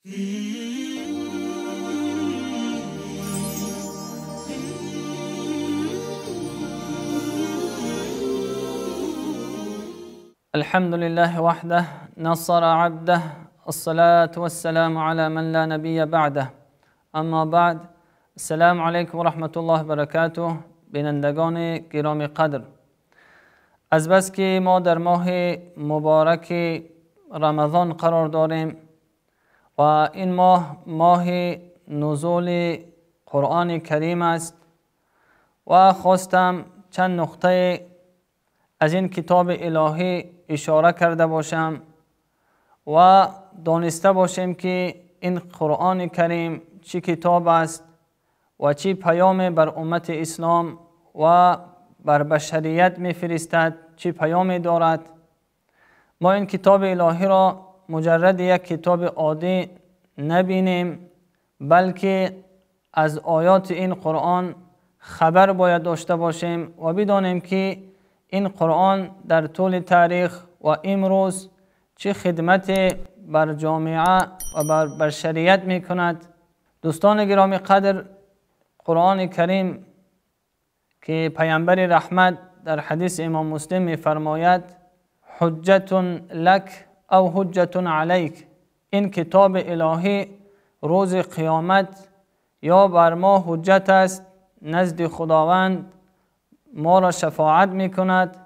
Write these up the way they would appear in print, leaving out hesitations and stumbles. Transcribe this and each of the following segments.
الحمد لله وحده نصر عبده الصلاة والسلام على من لا نبي بعده اما بعد. السلام علیکم و رحمت الله و برکاته. بینندگان گرامی قدر، از بس که ما در ماه مبارک رمضان قرار داریم و این ماه ماه نزول قرآن کریم است و خواستم چند نقطه از این کتاب الهی اشاره کرده باشم و دانسته باشیم که این قرآن کریم چه کتاب است و چه پیام بر امت اسلام و بر بشریت میفرستد، چه پیامی دارد. ما این کتاب الهی را مجرد یک کتاب عادی نبینیم، بلکه از آیات این قرآن خبر باید داشته باشیم و بدانیم که این قرآن در طول تاریخ و امروز چه خدمت بر جامعه و بر بشریت میکند. دوستان گرامی قدر، قرآن کریم که پیامبر رحمت در حدیث امام مسلم میفرماید حجت لک او حجت علیک، این کتاب الهی روز قیامت یا بر ما حجت است نزد خداوند، ما را شفاعت میکند،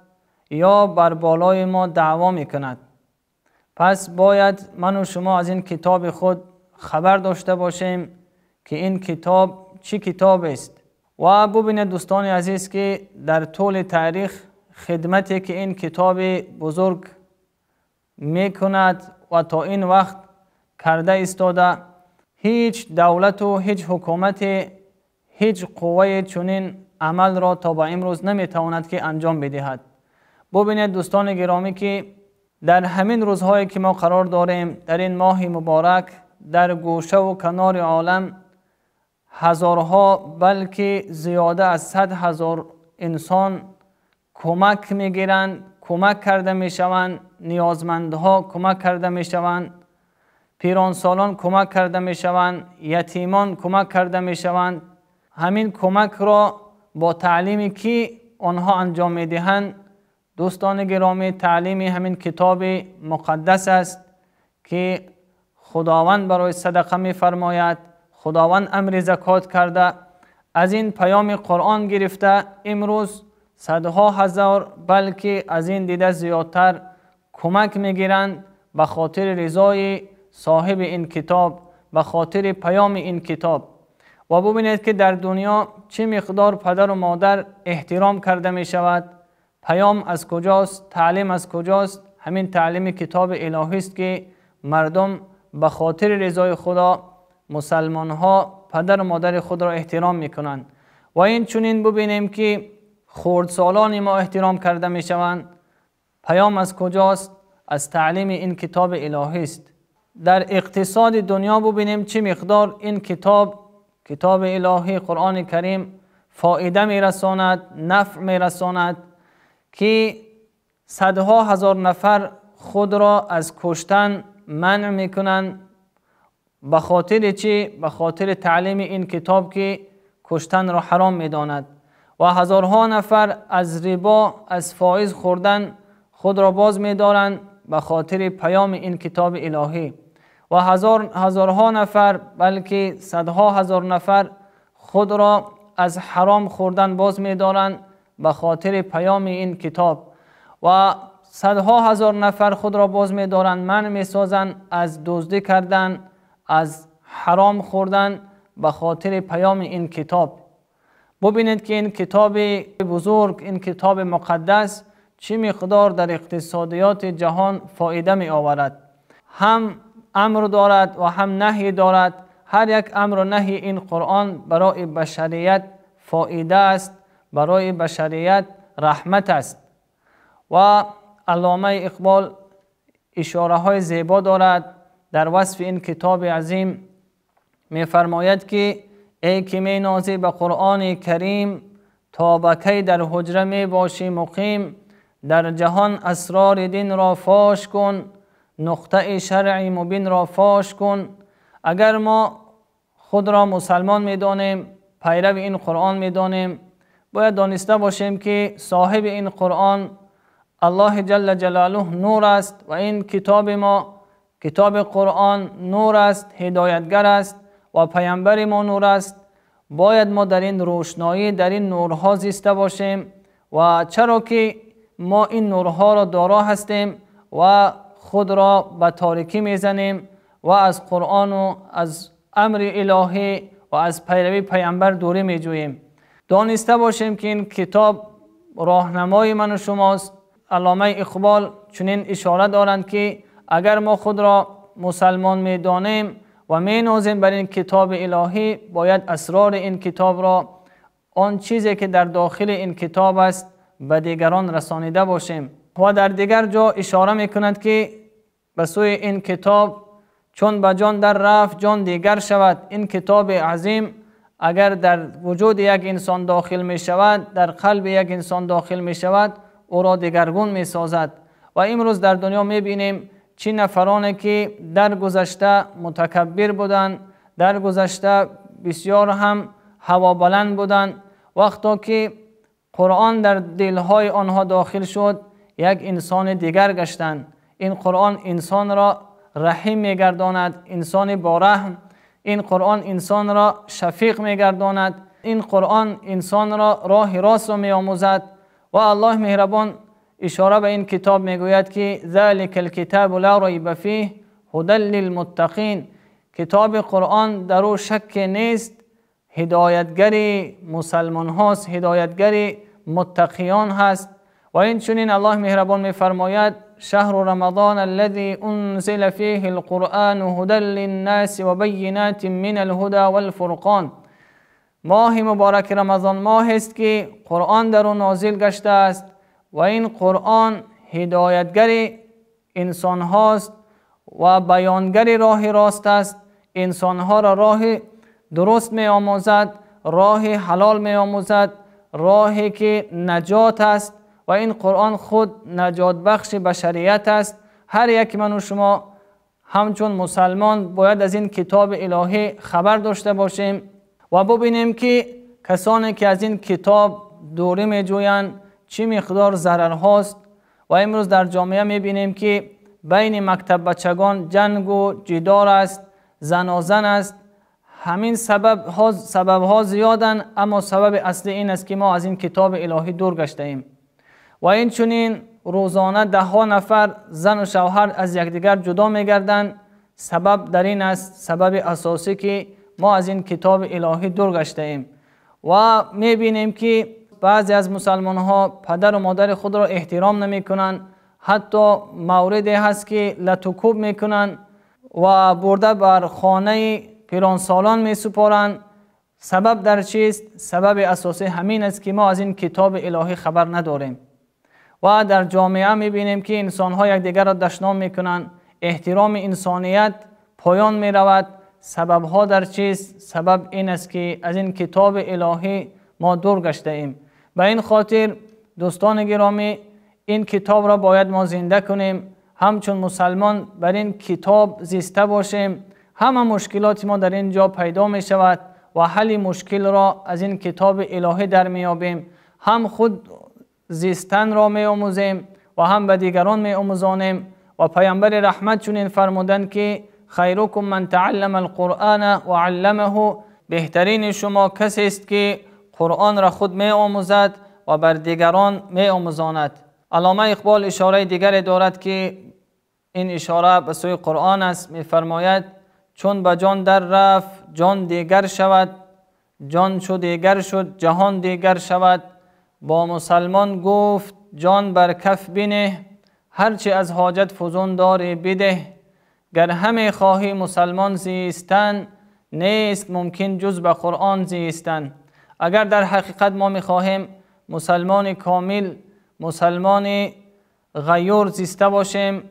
یا بر بالای ما دعوا میکند. پس باید من و شما از این کتاب خود خبر داشته باشیم که این کتاب چی کتاب است. و ببینید دوستان عزیز که در طول تاریخ خدمتی که این کتاب بزرگ میکند و تا این وقت کرده ایستاده، هیچ دولت و هیچ حکومت، هیچ قوه چنین عمل را تا به امروز نمیتواند که انجام بدهد. ببینید دوستان گرامی که در همین روزهایی که ما قرار داریم، در این ماه مبارک، در گوشه و کنار عالم هزارها بلکه زیاده از 100,000 انسان کمک میگیرند، کمک کرده میشوند، نیازمندها کمک کرده میشوند، پیرانسالان کمک کرده میشوند، یتیمان کمک کرده میشوند. همین کمک را با تعلیمی که آنها انجام میدهند، دوستان گرامی، تعلیم همین کتاب مقدس است که خداوند برای صدقه میفرماید، خداوند امر زکات کرده، از این پیام قرآن گرفته امروز صدها هزار بلکه از این دیده زیادتر کمک میگیرند به خاطر رضای صاحب این کتاب، به خاطر پیام این کتاب. و ببینید که در دنیا چه مقدار پدر و مادر احترام کرده می شود. پیام از کجاست؟ تعلیم از کجاست؟ همین تعلیم کتاب الهی است که مردم به خاطر رضای خدا، مسلمان ها پدر و مادر خود را احترام می کنند. و این چنین ببینیم که خردسالان ما احترام کرده می شوند. پیام از کجاست؟ از تعلیم این کتاب الهی است. در اقتصاد دنیا ببینیم چه مقدار این کتاب، کتاب الهی قرآن کریم، فایده می رساند، نفع می رساند که صدها هزار نفر خود را از کشتن منع می کنند. به خاطر چی؟ به خاطر تعلیم این کتاب که کشتن را حرام می داند. و هزارها نفر از ربا، از فائز خوردن خود را باز می دارند به خاطر پیام این کتاب الهی. و هزارها نفر بلکه صدها هزار نفر خود را از حرام خوردن باز می دارند به خاطر پیام این کتاب. و صدها هزار نفر خود را باز می دارند، منع می سازند از دزدی کردن، از حرام خوردن به خاطر پیام این کتاب. ببینید که این کتاب بزرگ، این کتاب مقدس چه مقدار در اقتصادیات جهان فایده می آورد. هم امر دارد و هم نهی دارد. هر یک امر و نهی این قرآن برای بشریت فایده است، برای بشریت رحمت است. و علامه اقبال اشاره های زیبا دارد در وصف این کتاب عظیم. می فرماید که ای که می نازی به قرآن کریم، تا به کی در حجره می باشی مقیم، در جهان اسرار دین را فاش کن، نقطه شرع مبین را فاش کن. اگر ما خود را مسلمان میدانیم، پیرو این قرآن میدانیم، باید دانسته باشیم که صاحب این قرآن الله جل جلاله نور است و این کتاب ما، کتاب قرآن، نور است، هدایتگر است و پیامبر ما نور است. باید ما در این روشنایی، در این نورها زیسته باشیم و چرا که ما این نورها را دارا هستیم و خود را به تاریکی میزنیم و از قرآن و از امر الهی و از پیروی پیامبر دوری میجوییم. دانسته باشیم که این کتاب راهنمای من و شماست. علامه اقبال چنین اشاره دارند که اگر ما خود را مسلمان میدانیم و مینوزیم بر این کتاب الهی، باید اسرار این کتاب را، آن چیزی که در داخل این کتاب است، به دیگران رسانیده باشیم. و در دیگر جا اشاره میکند که به سوی این کتاب چون به جان در رفت جان دیگر شود. این کتاب عظیم اگر در وجود یک انسان داخل می شود، در قلب یک انسان داخل می شود، او را دیگرگون می سازد. و امروز در دنیا می بینیم چه نفرانی که در گذشته متکبر بودند، در گذشته بسیار هم هوابلند بودند، وقتا که قرآن در دلهای آنها داخل شد، یک انسان دیگر گشتند. این قرآن انسان را رحیم میگرداند، انسان با رحم. این قرآن انسان را شفیق میگرداند. این قرآن انسان را راه راست را میآموزد. و الله مهربان اشاره به این کتاب میگوید که ذلک الکتاب لا ریب فیه هدی للمتقین. کتاب قرآن در او شک نیست، هدایتگری مسلمان هاست، هدایتگری متقیان هست. و این چنین الله مهربان میفرماید شهر رمضان الذي انزل فيه القرآن هدى للناس وبينات من الهدى والفرقان. ماه مبارک رمضان ماه است که قرآن در آن نازل گشته است و این قرآن هدایتگر انسان هاست و بیانگر راه راست است. انسان ها را راه درست می آموزد، راه حلال می آموزد، راهی که نجات است. و این قرآن خود نجات بخش بشریت است. هر یک من و شما همچون مسلمان باید از این کتاب الهی خبر داشته باشیم و ببینیم که کسانی که از این کتاب دوری می جویند چی مقدار ضرر هاست. و امروز در جامعه می بینیم که بین مکتب بچگان جنگ و جدار است، زنازن است. همین سبب ها زیادن، اما سبب اصلی این است که ما از این کتاب الهی دور گشته ایم. و این چنین روزانه ده ها نفر زن و شوهر از یکدیگر جدا میگردند. سبب در این است، سبب اساسی که ما از این کتاب الهی دور گشته ایم. و میبینیم که بعضی از مسلمان ها پدر و مادر خود را احترام نمی کنند، حتی موردی هست که لتوکوب میکنند و برده بر خانه پیرانسالان می سپارند. سبب در چیست؟ سبب اساسی همین است که ما از این کتاب الهی خبر نداریم. و در جامعه میبینیم که انسان ها یکدیگر را دشنام میکنند، احترام انسانیت پایان میرود. سبب ها در چیست؟ سبب این است که از این کتاب الهی ما دور گشته ایم. به این خاطر دوستان گرامی، این کتاب را باید ما زنده کنیم، همچون مسلمان بر این کتاب زیسته باشیم. همه مشکلات ما در اینجا پیدا می شود و حل مشکل را از این کتاب الهی در می یابیم. هم خود زیستن را می آموزیم و هم به دیگران می آموزانیم. و پیامبر رحمت چنین فرمودند که خیرکم من تعلم القرآن و علمه، بهترین شما کسی است که قرآن را خود می آموزد و بر دیگران می آموزاند. علامه اقبال اشاره دیگری دارد که این اشاره به سوی قرآن است. می فرماید چون به جان در رفت جان دیگر شود، جان چو دیگر شد جهان دیگر شود. با مسلمان گفت جان بر کف بنه، هرچه از حاجت فزون داری بده. گر همه خواهی مسلمان زیستن، نیست ممکن جز به قرآن زیستن. اگر در حقیقت ما میخواهیم مسلمان کامل، مسلمان غیور زیسته باشیم،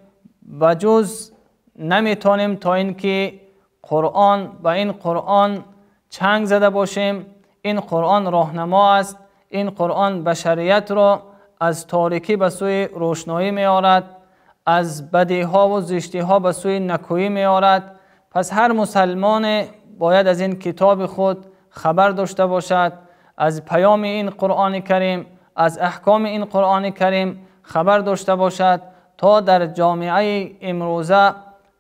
بجز نمیتونیم تا اینکه قرآن با این قرآن چنگ زده باشیم. این قرآن راهنما است. این قرآن بشریت را از تاریکی به سوی روشنایی میآورد، از بدی ها و زشتی ها به سوی نکویی میآورد. پس هر مسلمان باید از این کتاب خود خبر داشته باشد، از پیام این قرآن کریم، از احکام این قرآن کریم خبر داشته باشد تا در جامعه امروزه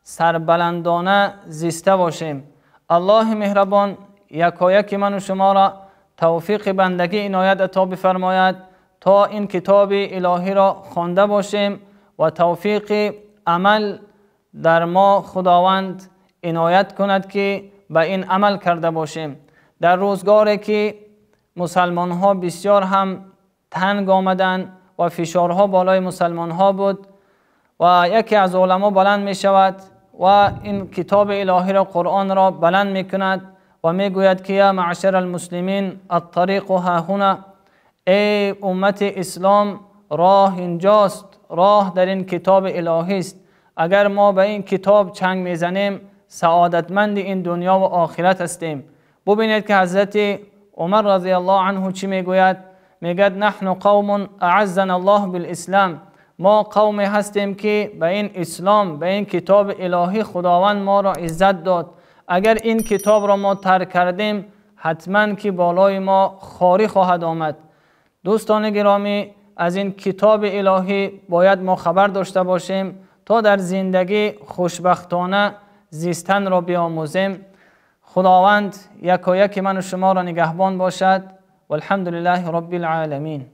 سربلندانه زیسته باشیم. الله مهربان یکایک من و شما را توفیق بندگی عنایت عطا بفرماید تا این کتاب الهی را خوانده باشیم و توفیق عمل در ما خداوند عنایت کند که به این عمل کرده باشیم. در روزگاری که مسلمان ها بسیار هم تنگ آمدند و فشارها بالای مسلمان ها بود و یکی از علما بلند می شود و این کتاب الهی را، قرآن را بلند می کند و می گوید که یا معشر المسلمین الطریق ها هنا، ای امت اسلام راه اینجاست، راه در این کتاب الهی است. اگر ما به این کتاب چنگ میزنیم سعادتمند این دنیا و آخرت هستیم. ببینید که حضرت عمر رضی الله عنه چی میگوید؟ میگد نحن قوم اعزنا الله بالاسلام، ما قوم هستیم که به این اسلام، به این کتاب الهی خداوند ما را عزت داد. اگر این کتاب را ما ترک کردیم حتما که بالای ما خواری خواهد آمد. دوستان گرامی، از این کتاب الهی باید ما خبر داشته باشیم تا در زندگی خوشبختانه زیستن را بیاموزیم. خداوند یکایک من و شما را نگهبان باشد. والحمد لله رب العالمین.